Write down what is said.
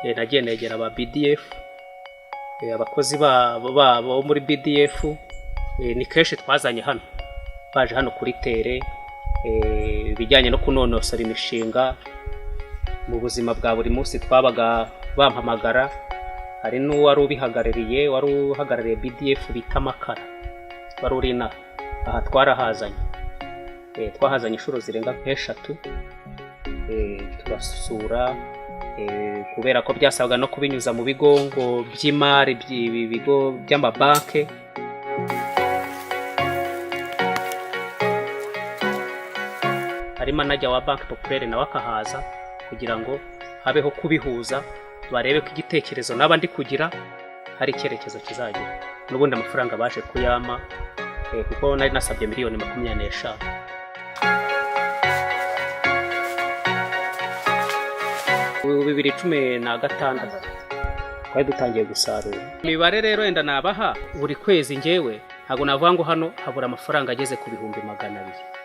Nagiye negera aba BDF, abakozi babo babo muri BDF. Ni kenshi twazanye hano, baje hano kuri terrain, ibijyanye no kunonosora imishinga mu buzima bwa buri munsi twabaga bampamagara. Hari n'uwari ubihagarariye, wari uhagarariye BDF bita Makara, wari uri inaha. Aha twarahazanye, twahazanye inshuro zirenga nk'eshatu, turasura, kubera ko byasabwa no kubinyuza mu bigo ngo by'imari, ibigo by'amabanki. Hari manager wa Banque Populaire nawe akahaza kugira ngo habeho kubihuza, barebe ko igitekerezo naba ndi kugira hari icyerekezo kizagira. N'ubundi amafaranga baje kuyama, kuko nari nasabye miliyoni 25. 2016 twari dutangiye gusarura. Imibare rero wenda nabaha buri kwezi, ngewe ntabwo navuga ngo hano habura amafaranga ageze ku 200,000.